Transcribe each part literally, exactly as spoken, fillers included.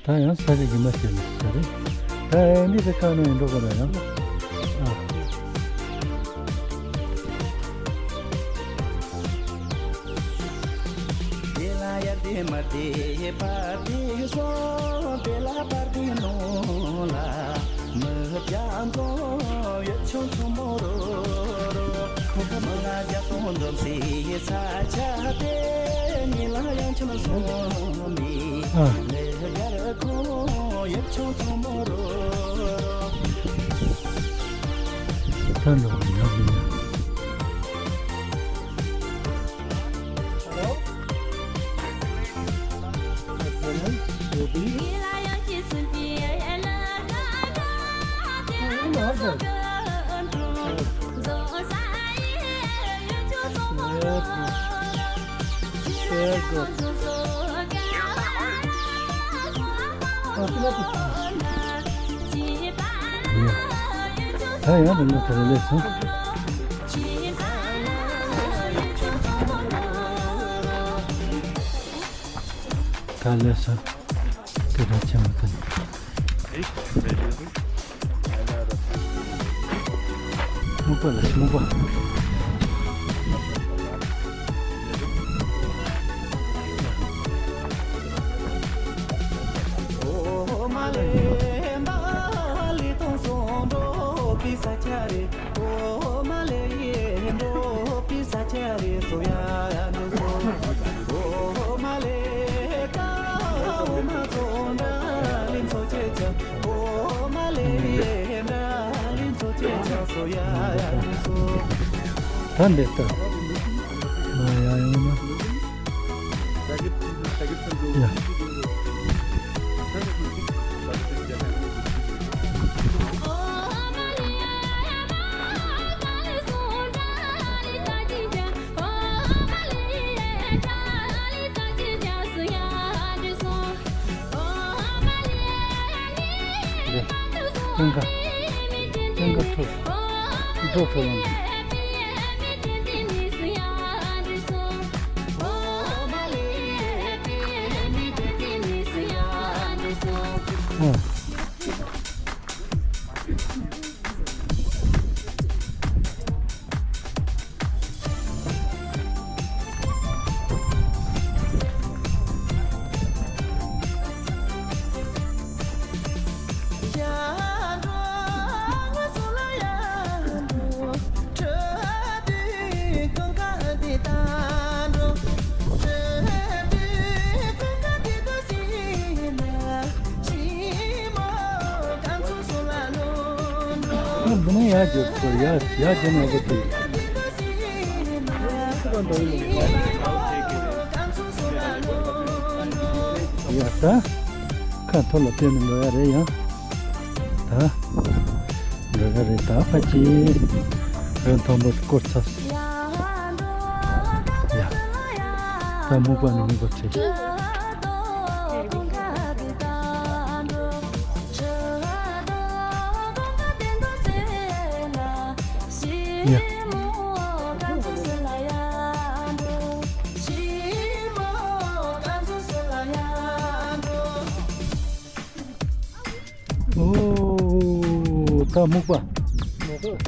ད་ཡང་ས་ཆ་ཡིན་པ་ཞིག་ལ་ཟེར་རེད། ད་ཨེ་འདི་ཚེ་ཁ་ནང་ཡིན་འགྲོ་གི་རེད་ཡང་། ཨ། ཨ། ད་འགྲོ་ཡག་གི་ཡ། ད་ཡང་རིང་མོ་དེ་རིང་ལས་སོང་། ད་ལས་སོང་། དེ་རིང་ཆེན་མོ་དེ། སྨུག་པ་ལ་སྨུག་པ། ད་འདི་ལྟ། མ་ཡ་ཡོང་ན། ཡ། ཀུན་དགའ། ཀུན་དགའ་ཁྲོ། འགྲོ་ཁྲོ་ལངས། ཨ། འདི་ནས་ཡར་རྒྱབ་དགོས། ཡར་ཡར་རྒྱབ་ན་འགྲོ་ཐུབ། ཡ་ད། ཁ་ཐོར་ལ་བསྟན་ནས་འགྲོ་ཡ་རེད་ཡ། ད། འགྲོ་ཡ་རེད་ད། ཕ་ཅི། རང་མཐོན་པོ་སྐོར་ཚར། ཡ། ད་སྨུག་པ་ནི་སྨུག་པ་ཁྲིད། ཡ། ཨོ། ད་སྨུག་པ། མེ་ཏོག་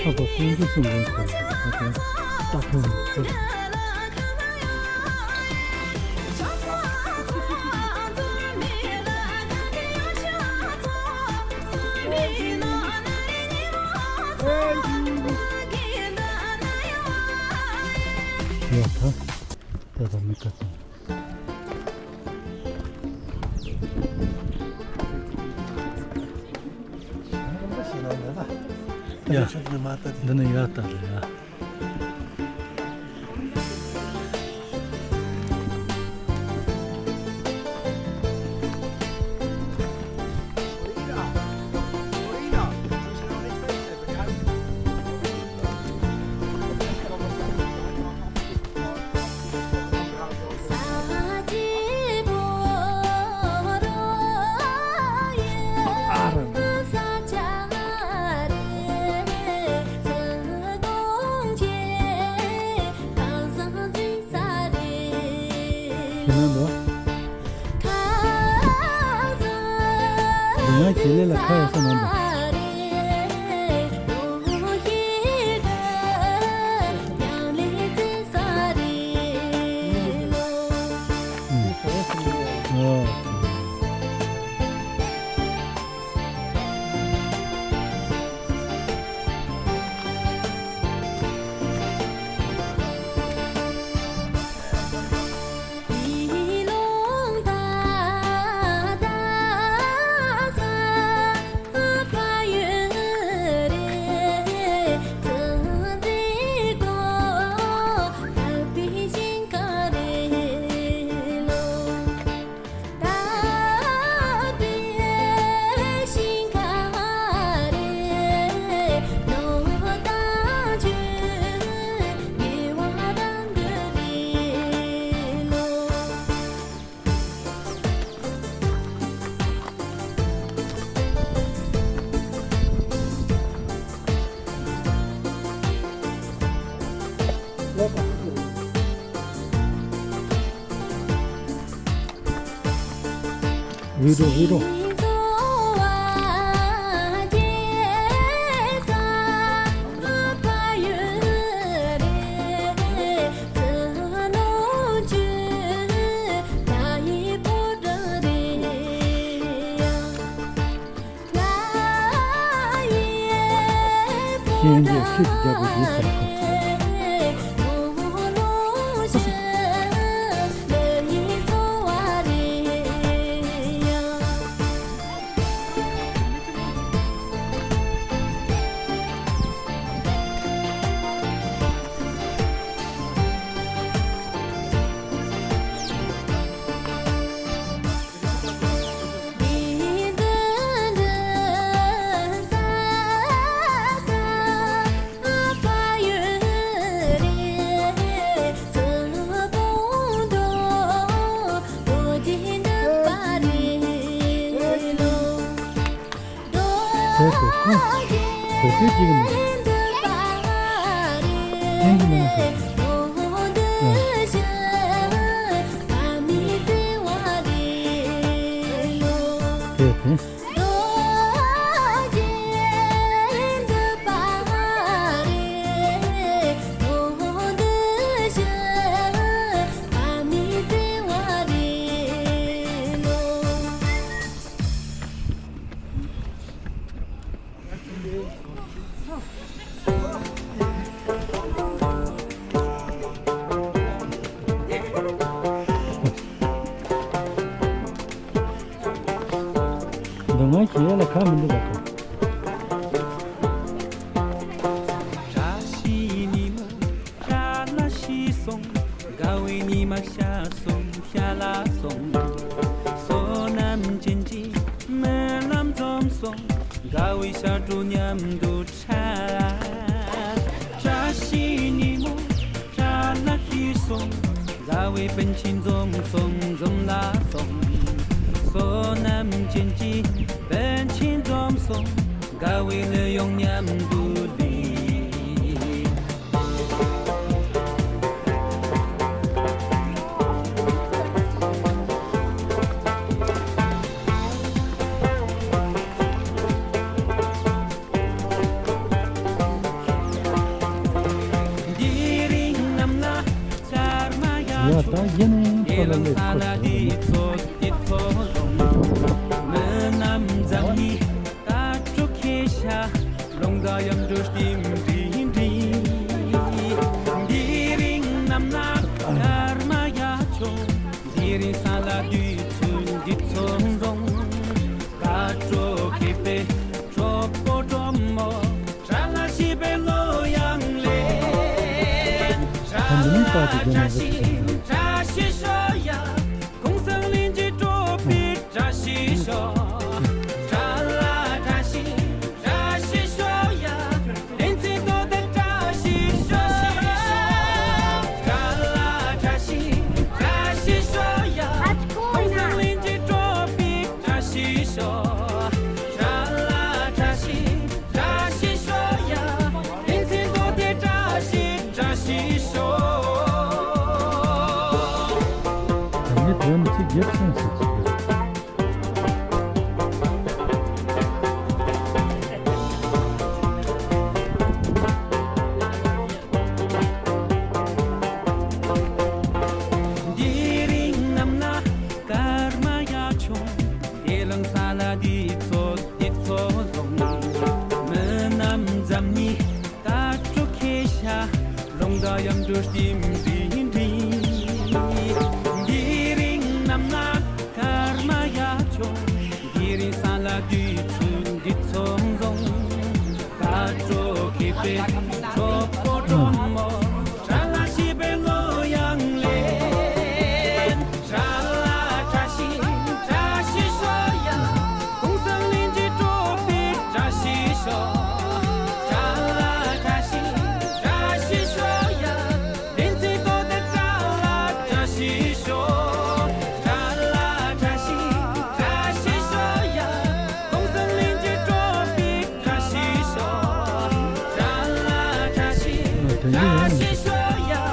ཨ་ཁོ་ཀུན་གྱིས་གསུངས་པའི་སྐོར་ལ་ད་ལྟ་ཁོ་རང་ཚོ། ཡ། འདི་ནི་ཡར་ལྟ་རེད་ཡ། ཁྱེད་རང་ལོ། འདི་ང་ཁྱེད་ལས་ལ་ཁ་ཡོད་ས་མིན་པ། ཨོ། ཝི་ཌི་ཡོ། ཝི་ཌི་ཡོ། ཤེས་འདོད་ཤིག་རྒྱབ་པའི་ཡིད་ཟེར་ཁོ། དེ་ཚོ་ཁོ་བོད་སྐད་ཅིག་མ་རེད། ཨིན་ཇི་མ་རེད། ཨ། དེ་དེ། འདི་ང་ཞེས་ལ་ཁ་མི་འདུག་ག། བཀྲ་ཤིས་ཉི་མ་ཤར་ལ་ཤར་སོང་། དགའ་བའི་ཉི་མ་ཤར་སོང་། ཤར་ལ་སོང་། བསོད་ནམས་ཅན་གྱི་སྨོན་ལམ་འཛོམས་སོང་། དགའ་བའི་ཞབས་བྲོ་མཉམ་དུ་འཁྲབ། བཀྲ་ཤིས་ཉི་མ་ཤར་ལ་ཤར་སོང་། དགའ་བའི་པཎ་ཆེན་འཛོམས་སོང་། འཛོམས་ལ་སོང་། བསོད་ནམས་ཅན་གྱི་པཎ་ཆེན་འཛོམས་སོང་། དགའ་བའི་གླུ་དབྱངས་མཉམ་དུ་ལེན། ཡ་ད་ཡིན་ནའི་ཁོ་ལ་ལས་ཁོ་ཚོ་ལ་ནི། དེ་རིང་སང་ལ་དུས་ཚོད་འདི་ཚོ་བཟུང་། དགའ་སྤྲོ་མཁས་པའི་གྲོགས་པོ་གྲོགས་མོ། གྲྭ་ལ་ཤིས་པའི་གླུ་དབྱངས་ལེན། གྲྭ་ལ་བཀྲ་ཤིས་བཀྲ་ཤིས་ཤོག་ཡ། གུང་སེང་གླིང་རྗེས་སྤྲོ་པའི་བཀྲ་ཤིས་ཤོག་གྲྭ་ལ་བཀྲ་ཤིས་བཀྲ་ཤིས་ཤོག་ཡ། བསྟན་འཛིན་རྡོ་རྗེ་བཀྲ་ཤིས་ཤོག་གྲྭ་ལ་བཀྲ་ཤིས་བཀྲ་ཤིས་ཤོག་ཡ། གུང་སེང་གླིང་རྗེས་སྤྲོ་པའི་བཀྲ་ཤིས་ཤོག་གྲྭ་ལ་བཀྲ་ཤིས་བཀྲ་ཤིས་ཤོག་ཡ། བསྟན་འཛིན་རྡོ་རྗེ་བཀྲ་ཤིས་བཀྲ་ཤིས་ཤོག་ད་ངས་དོན་གཅིག་རྒྱབ་སོང་ཟེར་གྱི་ཡོད། དེ་རིང་ནམ་ན་སྐར་མ་ཡག་བྱུང་། དེ་རིང་སང་ལ་འདི་ཚོ་འདི་ཚོ་བཟུང་། མི་རྣམས་འཛམ་གླིང་དཀར་པོ་ཁེ་ཤ། རླུང་དང་གཡམ་དྲུག་སྟིམ་སྟིམ་འདྲིས། དེ་རིང་ནམ་ན་སྐར་མ་ཡག་བྱུང་། དེ་རིང་སང་ལ་དུས་ཚོད་འདི་ཚོ་བཟུང་། དགའ་སྤྲོ་མཁས་པའི་གྲོགས་པོ་གྲོགས་མོ། གྲྭ་ལ་ཤིས་པའི་གླུ་དབྱངས་ལེན། གྲྭ་ལ་བཀྲ་ཤིས་བཀྲ་ཤིས་ཤོག་ཡ། གུང་སེང་གླིང་རྗེས་སྤྲོ་པའི་བཀྲ་ཤིས་ཤོག་གྲྭ་ལ་བཀྲ་ཤིས་བཀྲ་ཤིས་ཤོག་ཡ། བསྟན་འཛིན་རྡོ་རྗེ་གྲྭ་ལ་བཀྲ་ཤིས་ཤོག་གྲྭ་ལ་བཀྲ་ཤིས་བཀྲ་ཤིས་ཤོག་ཡ། གུང་སེང་གླིང་རྗེས་སྤྲོ་པའི་བཀྲ་ཤིས་ཤོག་གྲྭ་ལ་བཀྲ་ཤིས་བཀྲ་ཤིས་ཤོག་ཡ།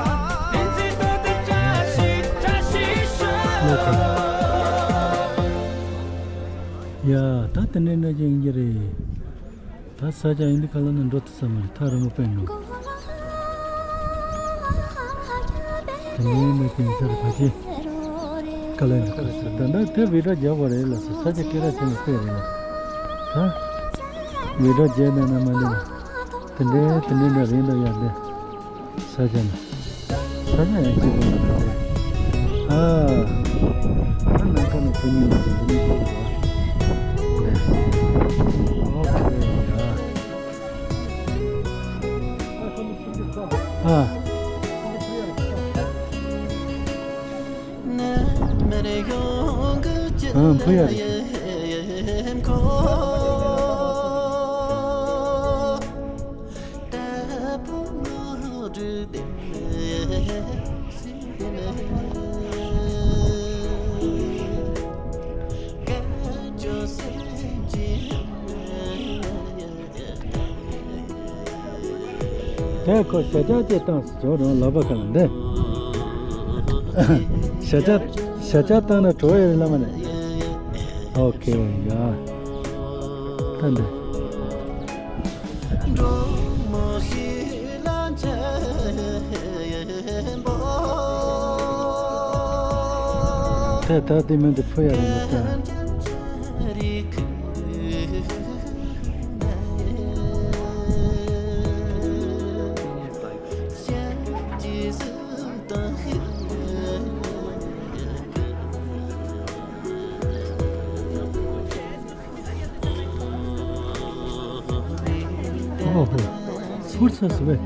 བསྟན་འཛིན་རྡོ་རྗེ་བཀྲ་ཤིས་བཀྲ་ཤིས་ཤོག་ཡ། ད་དེ་འདྲའི་གནས་ཀྱི་ཡིན་གྱི་རེད། ད་ས་ཆ་ཡིན་འདི་ཁ་ལ་ནི་འགྲོ་ཐུབ་ས་མ་རེད། ཐག་རིང་པོ་པས་ནོ། དེ་ནས་ནི་དེང་སར་ཕ་ཆེ་ཀ་ལ་ཡིན་ཁ་ལ་ཟེར། ད་ནི་དེ་བི་ཌོ་རྒྱག་པ་རེད་ལ་ཟེར། ས་ཆ་སྐད་གྲགས་ཆེན་པོ་དཔེ་རེད་ལ། ད་བི་ཌོ་རྒྱག་ནས་ན་མ་འདི་ན་དེ་འདྲའི་དེ་འདྲའི་འདྲ་རེད་འདུག་ཡ། འདི་ས་ཆ་ན། ས་ཆ་ཡང་གཅིག་པ་མ་རེད། ཨ། ཨ་ནང་ཁ་ནས་བུ་གཉིས་ལ་འདི་མི་ཤེས་པ། ཨོ་ཁེ་ཡ། ཨ། ཨ་བུ་ཡ་རེད། དེ་ཁོ་ཞྭ་ལྕགས་ཅིག་བཏང་སོང་། ཇོ་རང་ལག་པ་ག་ལ་འདི། ཞྭ་ལྕགས་ཞྭ་ལྕགས་བཏང་ན་གྲོ་ཡ་རེད་ལ་མ་ནི། ཨོ་ཁེ་ཡ། ད་འདི། ད་ད་དེ་མིན་དུ་ཕུ་ཡ་རེད་འདུག་ད། ཨོ་ཧོ། ཧུར་ས་སུ་བས།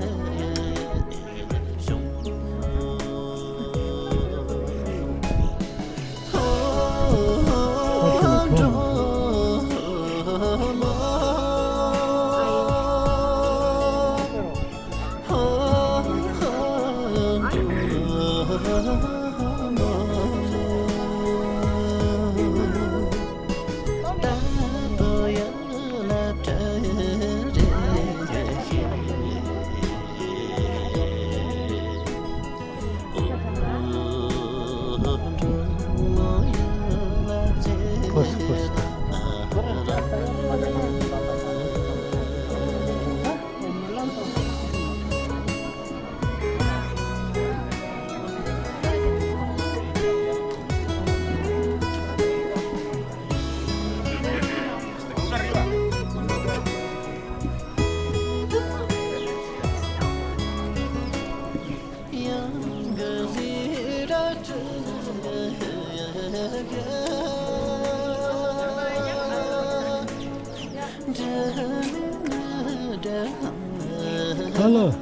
ཧ་ལོ།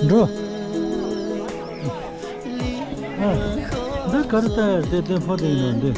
འགྲོ། ཨ། འདི་ག་རེ་ལྟ་ཡ་དེ་དེ་ཕོ་དེ་ཡིན་ན་འདི།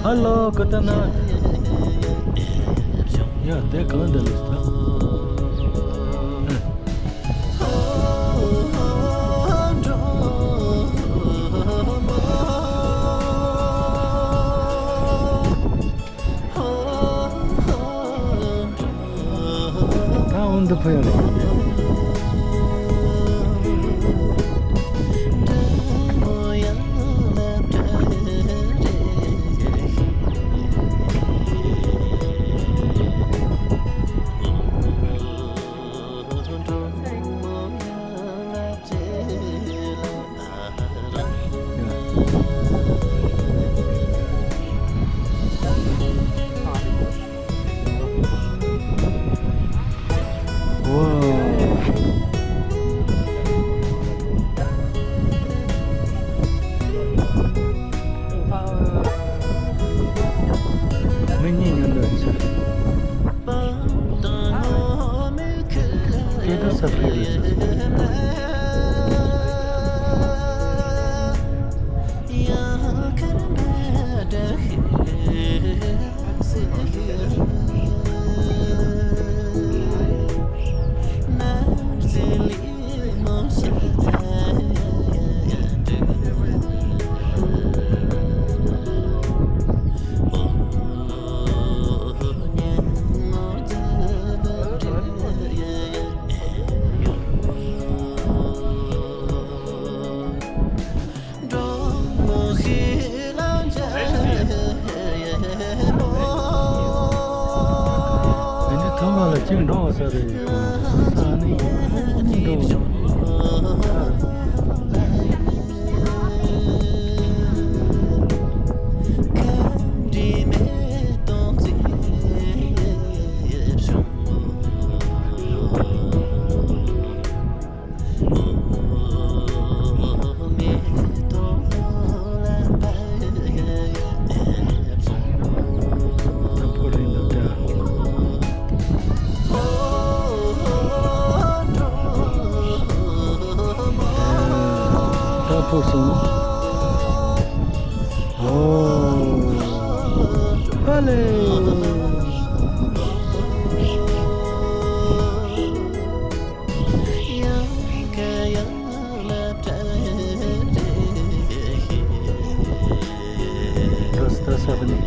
Hello, good night. ཡ་དེ་གང་འདྲ་ལེ་ས། ད་འོན་ཏེ་ཕོ་ཡ་ལེ། མི་གཉིས་ཉོན་འདོད་ཆེ། སྐད་སྒྲ་ས་ཕིག་རེད་ཟེར། ཨ་ནི་ཐོག་མ་ལ་གཅིག་འགྲོ་ས་རེད། ས་ནི་འགྲོ། ད་ཕོ་སོང་། ཨོ། ཨ་ལེ། What's, what's happening?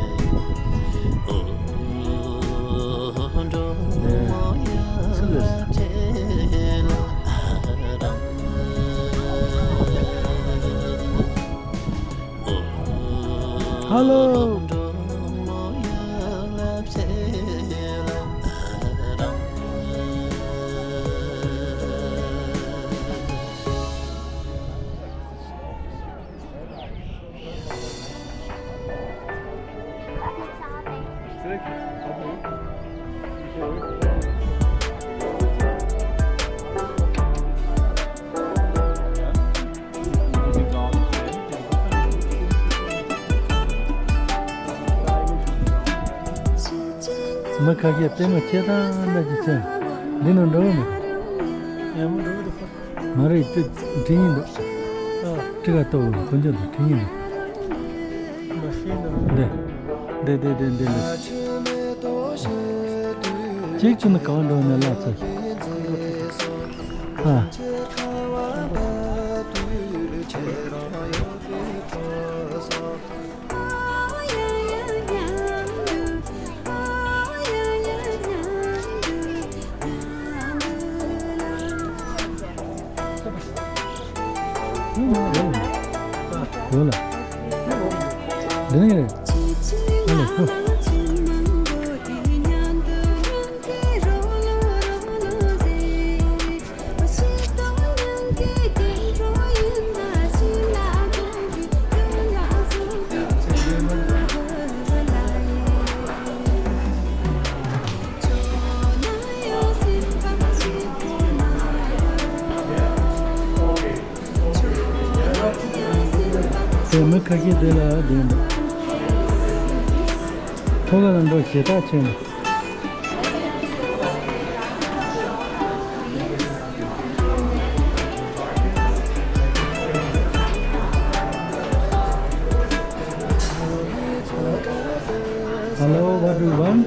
Hello. མི་ཁ་ཤས་ལྟད་མོ་ཁྱེད་དང་འདྲ་ཅིག་བྱས། འདི་ནང་འགྲོ་གི་མེད། མ་རེད་དེ། འཕྲིན་ཡིག་འདུག་ཨ། ཁྲི་ཁ་ལྟ་བུ་དཀོན་མཆོག་དང་འཕྲིན་ཡིག་འདུག་འདི། འདི་འདི་འདི་འདི་འདི། གཅིག་བྱས་ན་གང་འགྲོ་ནས་ལ་ཚོད། ཨ། མི་ཁ་ཤས་དེ་ལ་བསྡད་འདུག་ཐོག་ཁ་ལ་འགྲོ་ཞེ་དྲག་ཆེ་ནས། Hello, what do you want?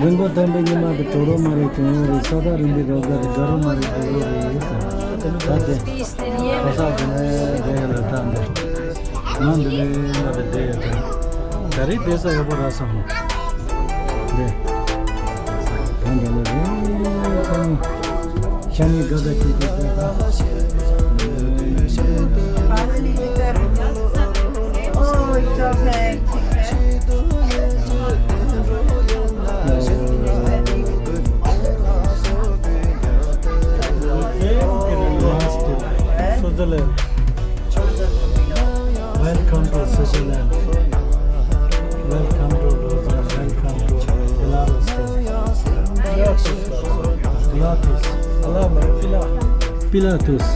རིན་པོ་ལྡན་པའི་ཉི་མ་དེ་གྲོགས་རོགས་མ་རེད་དྲན་ཡོད་རེད། ས་ཐག་རིང་པའི་རོགས་ཟླ་དེ་དགའ་རོགས་མ་རེད་དྲན་ཡོད་རེད། ད་དེ་ཁ་ས་དེ་ནས་རེད་ལ་ད་འདི། ང་འདི་ནས་ང་དང་བསྡད་ཡོད་དོ། ད་རེས་བསྡད་ས་ཡག་པོ་རག་སོང་། འདི། ད་འདི་ལ་རེད་ཁ་ནི། ཤ་ནི་དགའ་དགའ་སྐྱིད་སྐྱིད་བསྡད་ད། Oh, it's okay. Switzerland. Welcome to Switzerland. Welcome to Lausanne. Welcome to Belarus. Pilatus. Pilatus. Pilatus.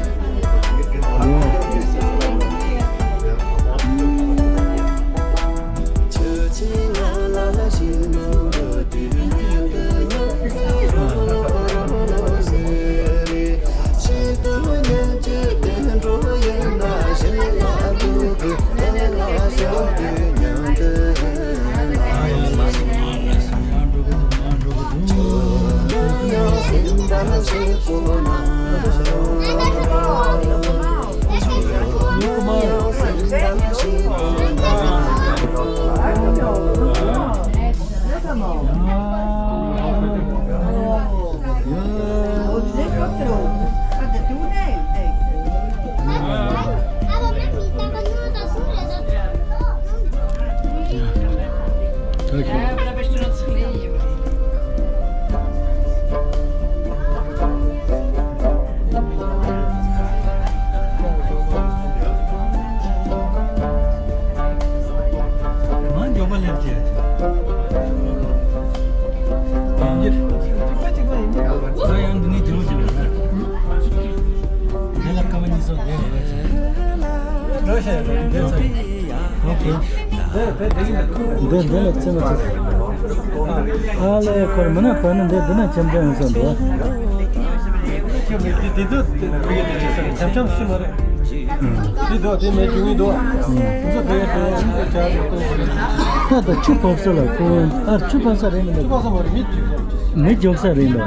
Yeah. འདི་འདི་ལ་ཚེ་མ་ཚེ། ཨ་ལས་ཁོར་མི་ན་བ་ནི་འདི་འདི་ན་ཅམ་ཅམ་ཡོང་ས་འདུག་ད་ད་ཆུ་ཕབ་ས་ལ་ཁོ་ཨ་ཆུ་ཕབ་ས་རེད་མི་འདུག་མི་འཇོག་ས་རེད་འདུག་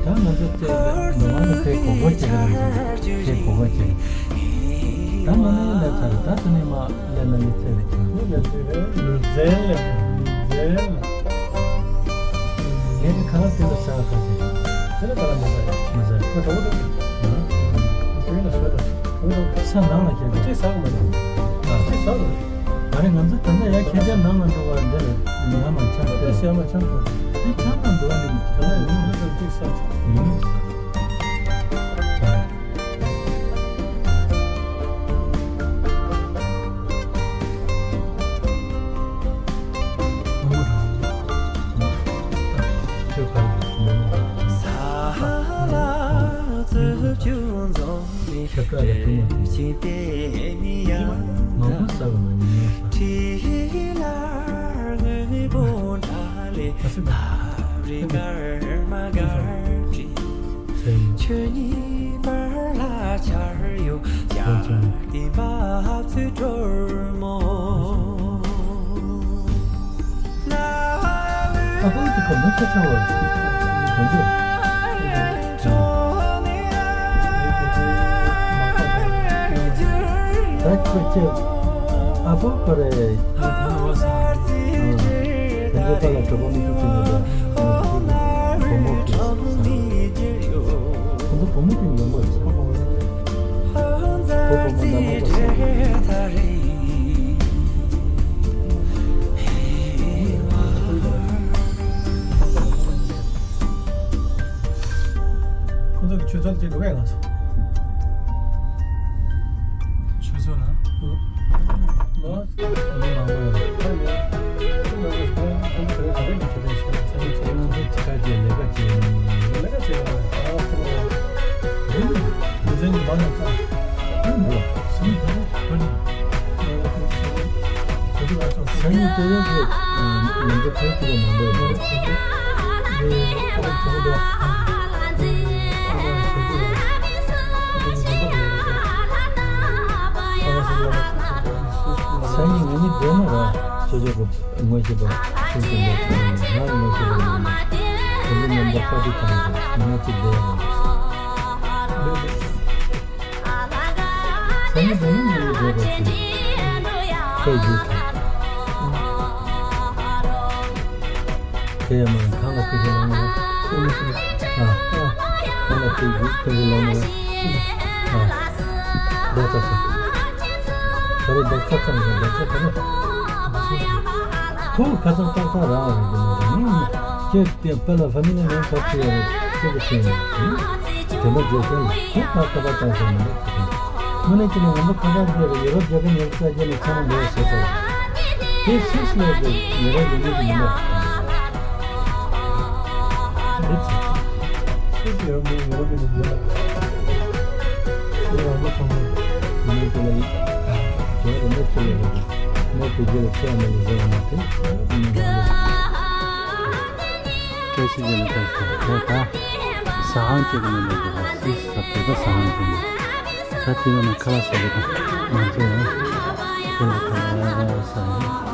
ད་ང་ཚོ་ཚེ་ནོར་བ་ཚེ་གོ་གོ་བྱེད་ཀྱི་རེད། ཚེ་གོ་གོ་བྱེད། ད་མ་ནི་ལས་ཚར་ད་དེ་ནས་མ་ལས་ན་ནི་ཚེ་རེད་ཀྱང་། ལུས་རྩལ་ལས་ལུས་རྩལ། ངས་ཀྱི་ཁ་ལག་དེ་ལ་ཟ་ཁ་ཅིག་དེ་ལ་ཁ་ལག་མི་ཟ་ཡ། མི་ཟ་ཡ། ཁོ་གྲོགས་པོ་འདུག་དེ་ལ་ཟ་ད་གྲོགས་པོ་འདུག་ས་ནང་ལ་ཁྱེད་ཅི་ཟ་གི་མ་རེད། ཨ་ཅི་ཟ་གི་རེད། ད་རེས་ང་ཚོ་ད་ལྟ་ཡ་ཁྱེད་ཅག་ནང་ལ་འགྲོ་བ་འདི་ལ་ཡ་མ་ཆགས་ཏེ་ཡ་མ་ཆགས་ཏེ་ཆགས་ན་འགྲོ་བ་འདི་ནི་ད་ལྟ་ཡིན་ན་ཅིག་ས་ཆགས་ཡིན། ཤ་ཁྲག་ལ་ཐུག་མ་ཐུག་མང་པོ་ཟ་བ་ན་ཉིན་མོ་ཟ། ཨ་སི་ད། ཁྱོད་གཉིས་བར་ལ་འཆར་ཡོད་ཡ་དེ་འབབ་ཚུལ་སྒྲོལ་མོ། ཨ་ཁུ་དེ་ག་མི་ཁ་ཆེ་བ་ག་འདུག་ད་ཁྱོད་ཁྱེད་ཨ་ཁུ་ཁོ་རེ། ཁྱོད་པ་ལ་གྲོད་པ་མི་ཤི་ཅིག་ཡོད་པས། བུ་མོ་གིས། ཁོ་ཚོ་བུ་མོ་གིས་ཡོང་བ་རེད། ཁོ་བུ་མོ་ནང་མ་ག་ས། ཁོ་ཚོ་གི་ཆུ་ཚོད་ཅིག་འདུག་གས་ང་ཚོ། ཆུ་ཚོད་ན། ཨུ། མ། མི་མང་པོ་ཡོད་རེད། ཨ་ནི། ཁོ་ང་ཚོ་ཁོ་ཁོ་ཚོ་ག་རེ་ག་རེ་གི་ཆུ་ཚོད་ཤོད་ན་ཚང་མ་ཚང་མ་ཚོ་ཅི་ག་ཅི་ལས་ཀ་ཅི་ལས་ཀ་ཅི་ཡོད་ན། ཨ་ཁོ་ང་ཚོ་ཉི་མ་ནང་ཚང་མ་སུམ་ཁོ་ནི། ཁོ་ཚོ་ང་ཚོ་སང་ཉིན་ལྟ་ཡག་གི་ལས་འགུལ་ཕལ་ཆེར་མང་པོ་ཡོད་རེད། སང་ཉིན་ང་གཉིས་བསྡད་ན་ར་ཅོ་ཅོ་གི་ངོ་ཤེས་པ་ཁྱེད་ཚོ་ལ་ང་ངོ་ཤེས་པ་ཡོད་ན་དེ་ཚོ་མཉམ་དུ་པར་ཊི་གང་ཡོད་ང་གཅིག་བསྡད་ཡོད། ས་ཡི་ས་ཡི་ངོ་ཡི་འགྲོ་བ་ཅིག་ཁོ་ཡིས་ཁ། ཁྱེད་ཡ་མ་གང་ལ་ཕེབས་ཤིག་ལ་ངོ་། ཨ། ཨ། གང་ལ་ཕེབས་ཤིག་ཁྱེད་ཀྱི་ལ་ངོ་། ཨ། རྡོག་རྩ་ཚ། ད་རེས་རྡོག་རྩ་ཚ་ནས་རྡོག་རྩ་ཚ་ན། ཁོང་ཁ་སང་ཏག་ཏག་རག་ཡོང་གི་མ་རེད། ཁྱེད་དེ་པ་ལ་ཕ་མི་ལ་ངན་ཁ་ཚིག་ཡོད་རེད་ཁྱེད་ཀྱི་སེམས་ཡོད་རེད། དེ་འདྲ་བརྗོད་སོང་ཁྱེད་ཁ་ཁ་པ་བཏང་སོང་མ་རེད། དངོས་གནས་བྱས་ན་ང་ཚོ་ཁ་ཁ་བརྗོད་རེད། ཡོ་རོབ་རྒྱལ་ཁབ་ཉི་ཤུ་རྩ་བརྒྱད་ནས་ཚང་མ་འགྲོ་བ་བྱས་ཚར་རེད། དེ་སུས་ལས་ཀྱི་ཉེ་རབས་ཡོད་མེད་ཀྱི་མི་འདྲ། འདི་ཚོ་སུས་ཡོད་མེད་ཉེ་རབས་ཀྱི་མི་འདྲ། ཁྱེད་རང་ཚོ་ཚང་མ་མི་དེ་ལ་ཡིད་ཁྱེད་རང་མི་ཁྱེད་ལས་རེད། མི་དེ་རྗེས་ལ་ཁྱེད་མི་ལ་བཟོ་བ་མ་དེ་མི་འདྲ། བཀྲ་ཤིས་བདེ་ལེགས། བཀྲ་ཤིས་བདེ་ལེགས། ད་ཟ་ཁང་ཅིག་གི་ནང་ལ་འདུག་ག་སི་ས་བོད་པ་ཟ་ཁང་ཅིག་ནས་ད་དེ་ནང་ཁ་ལག་ཟ་གི་དང་ང་ཚོ་ཡང་དེ་ལ་ཁ་ལག་ཟ་ཡིན།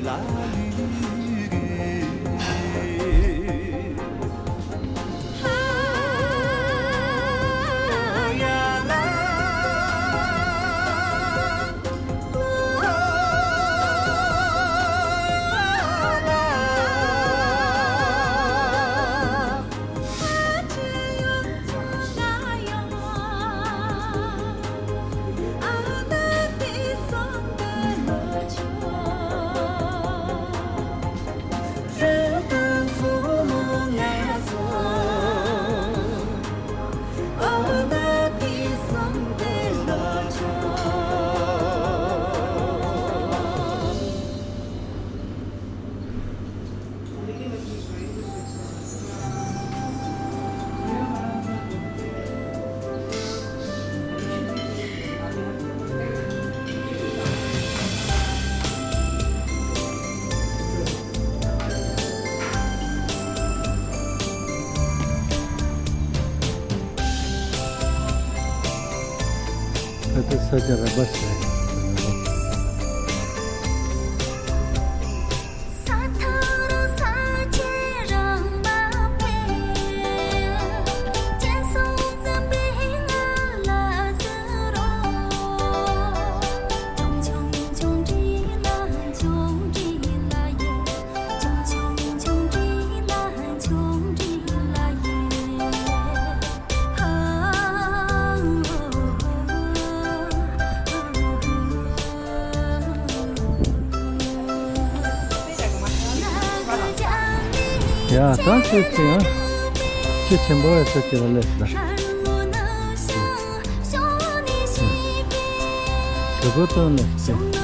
ད་ལྟ་ས་ཆ་ར་བ་ཟེར། ཡ་ད་ཁྱོད་ཚེ་ཡང་ཁྱོད་ཆེན་པོ་ཡ་ས་ཁྱེད་ལ་ལས་ད། གྲོད་ཁོག་བཏང་ནས་ཤི།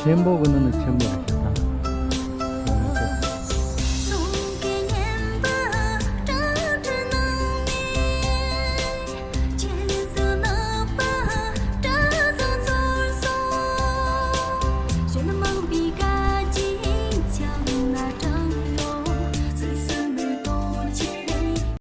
ཆེན་པོ་གི་ནང་ནས་ཆེན་པོ་རེད།